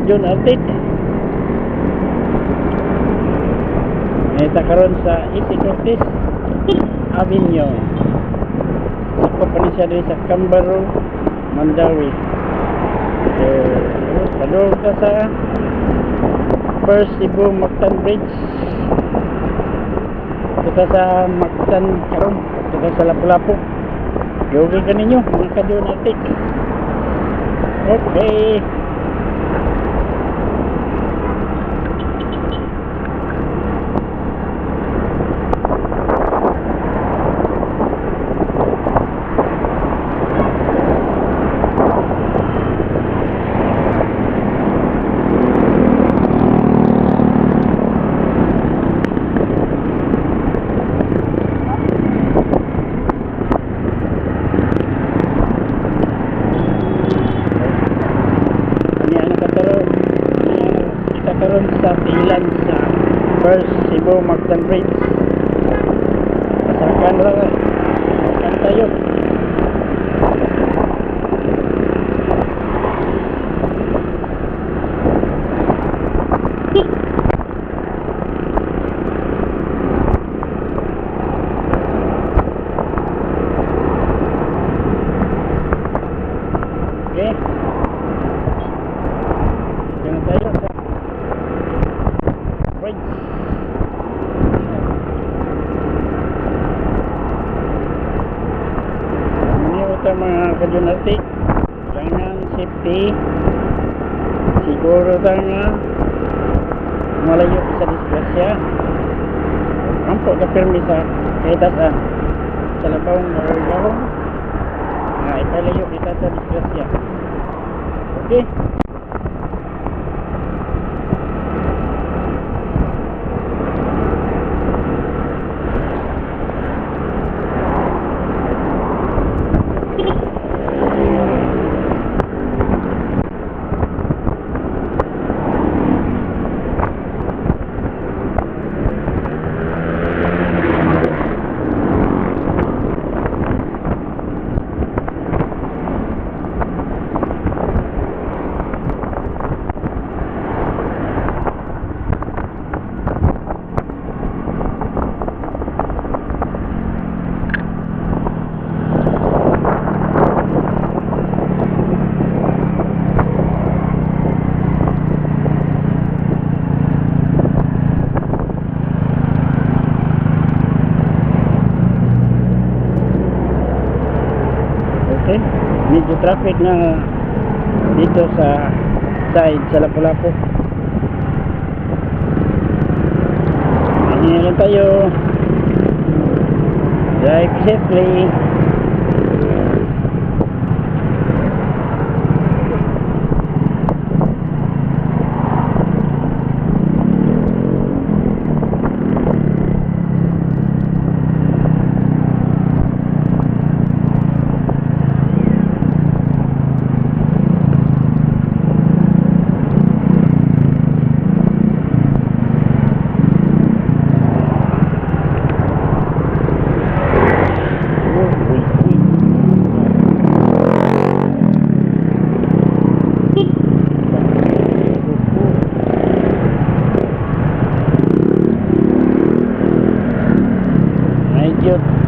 John Artic. Ito karon sa East Cortez Avenue. Ako pa ni siya sa Cambaro, Mandawi. Padung ka sa First Cebu Mactan Bridge. Ito sa Mactan karon. Ito sa Lapu-Lapu. Google ka ninyo mga ka-John Artic. Okay. Karon sa pilan sa First Cebu Mactan Bridge. Pasakan lang. Pasakan tayo. Okay. Jangan tayo sa bridge. Ito mga ka-John Artic, kailangan safety, siguro nga malayo sa disgrasya, ampo ka pirmi sa kaitasan sa labawang maragahong na ipalayo kita sa disgrasya. Okay. Okay, medyo traffic na dito sa side sa Lapu-Lapu. Ngayon lang tayo, drive safely.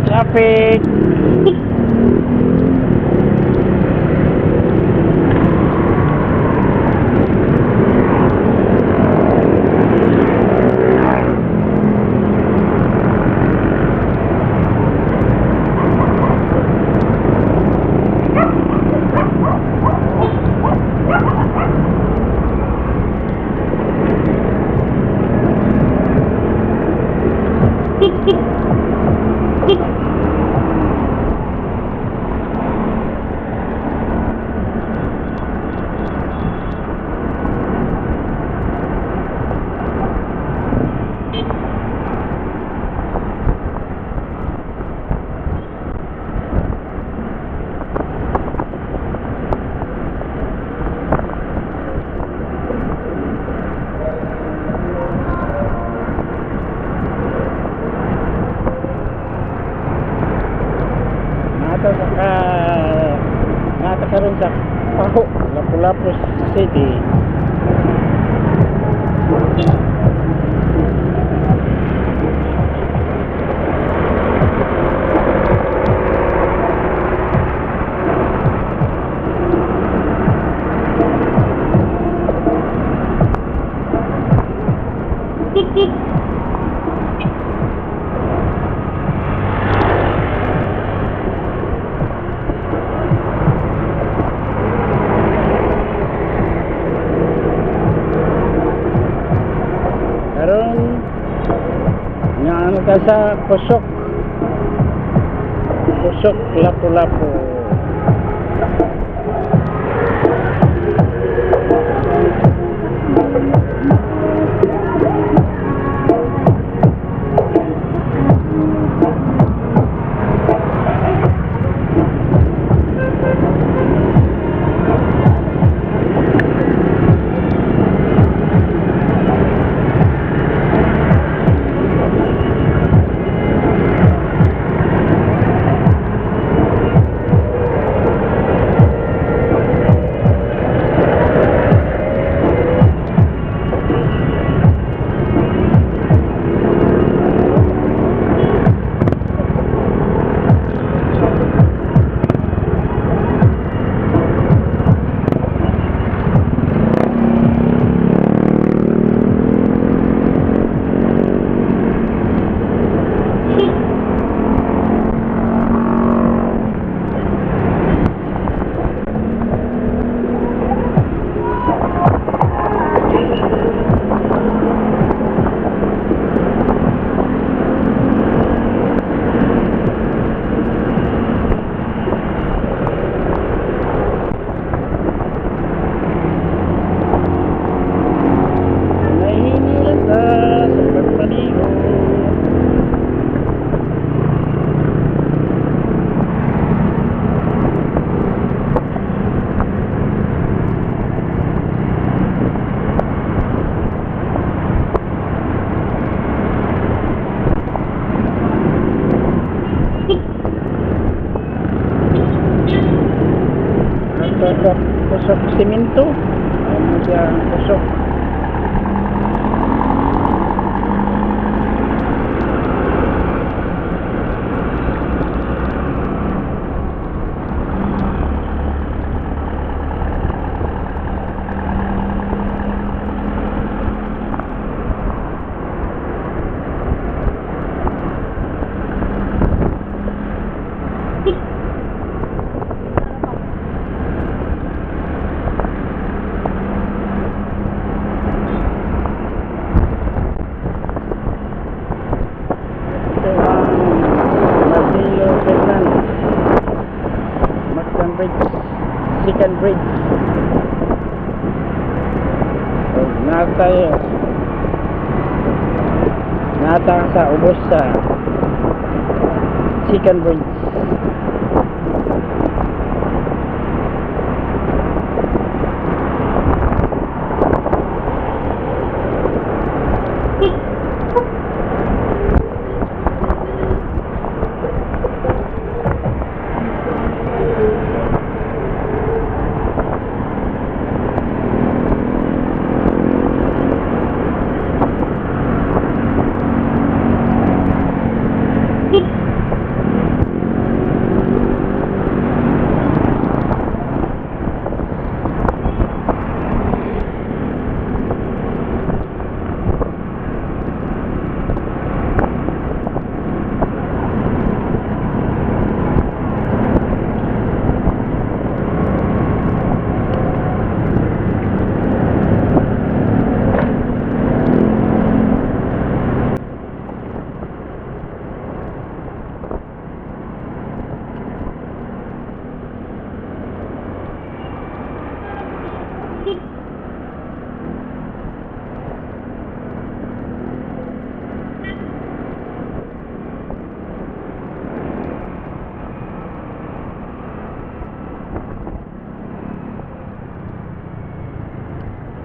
Traffic. Nata karon sa Paho, Lapu-Lapu City. Dito ka sa Kusok. Kusok, Lapu-Lapu. Kusok simento. Ano siya kusok. Second bridge. So, nata sa ubos sa second bridge.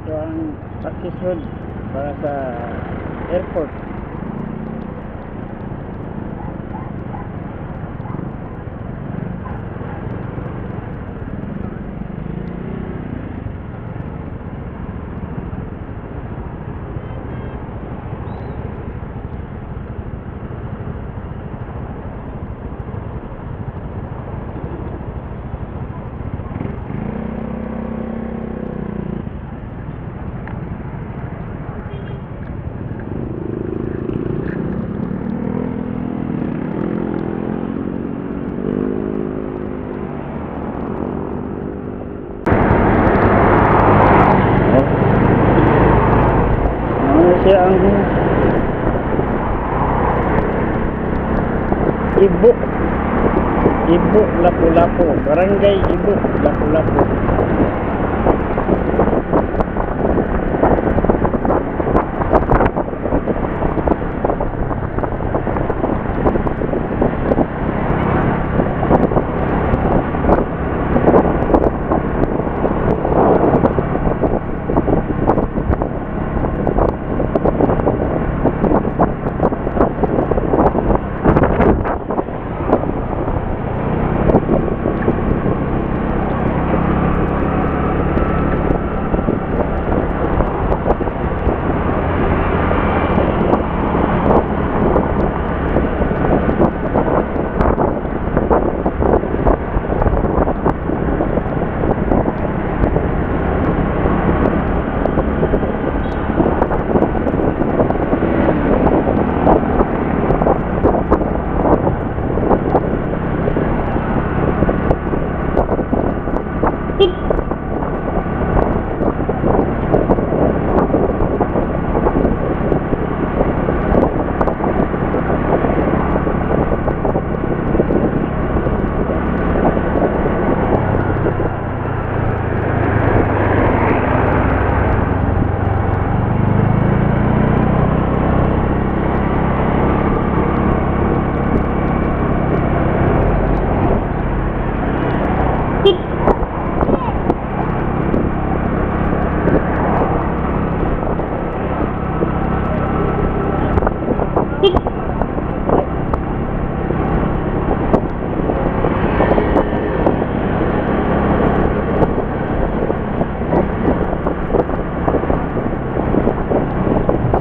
Ito ang access road para sa airport. Ibu. Ibu Lapu-Lapu. Barangay Ibu Lapu-Lapu.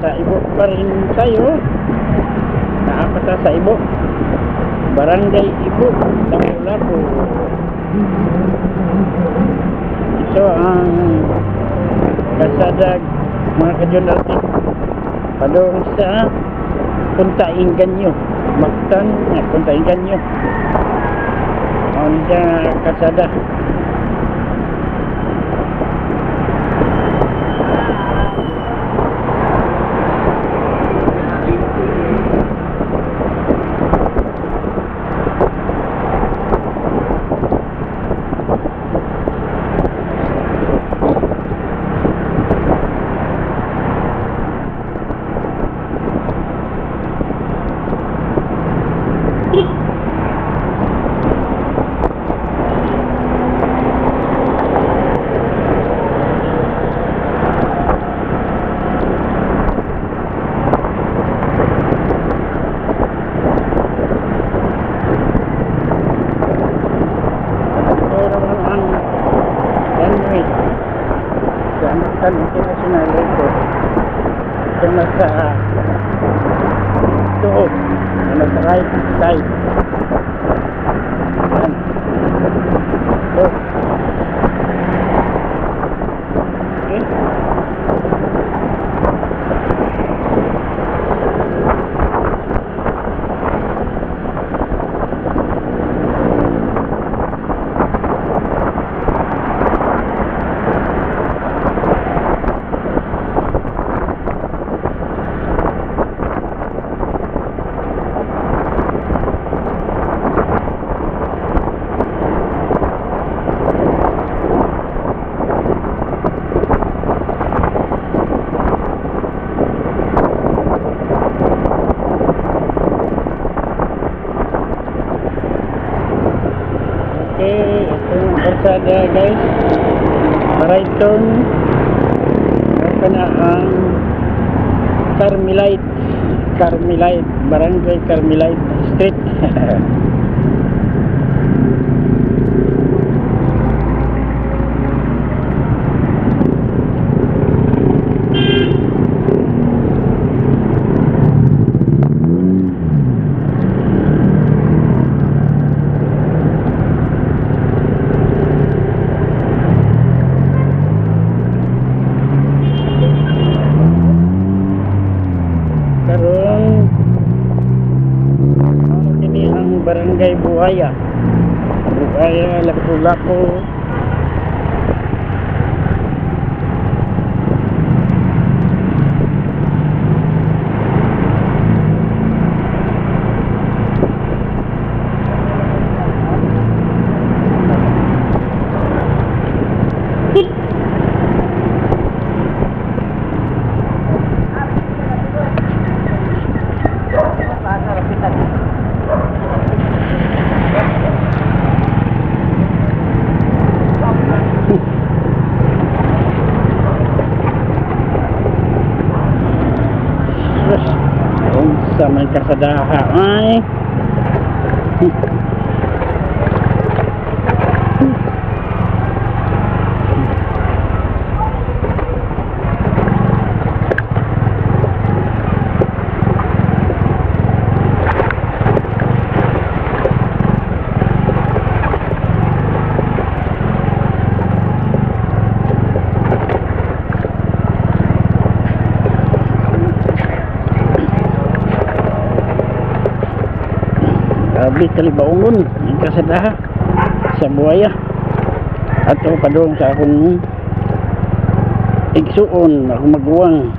Sa Ibo pa rin tayo. Naapata sa Ibo. Barangay Ibo Lapu-Lapu. Ito ang kasadag mga kadyon natin padung sa Punta Inganyo Mactan Punta Inganyo ang kasada. Kan International Airport. Ito nasa doon, nasa right side. Yan. Ito. Okay. Okay, ito yung kalsada guys. Marayton. Ito na ang Carmelite, Barangay Carmelite Street. Barangay Buhaya Lapu-Lapu. sa may kasadaha ay grabe kalibaungon ang kasadaha sa buhaya ato padung sa akong igsuon akong maguwang.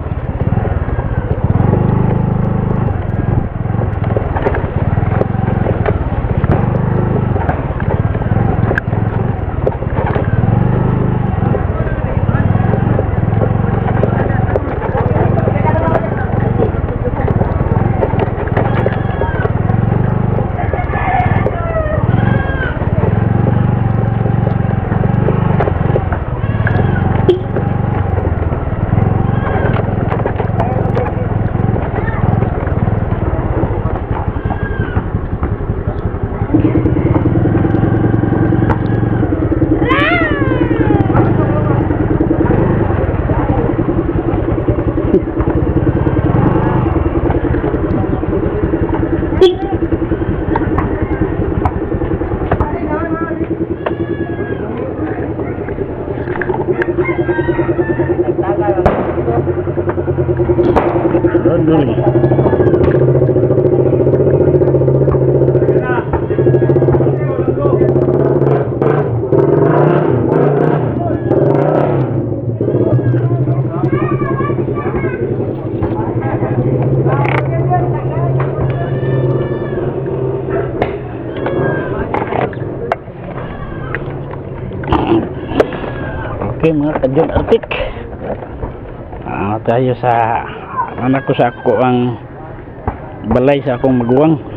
Aduh. Oke mga kadyon artik, tayo sa anak ko sa ako ang balay sa akong maguwang.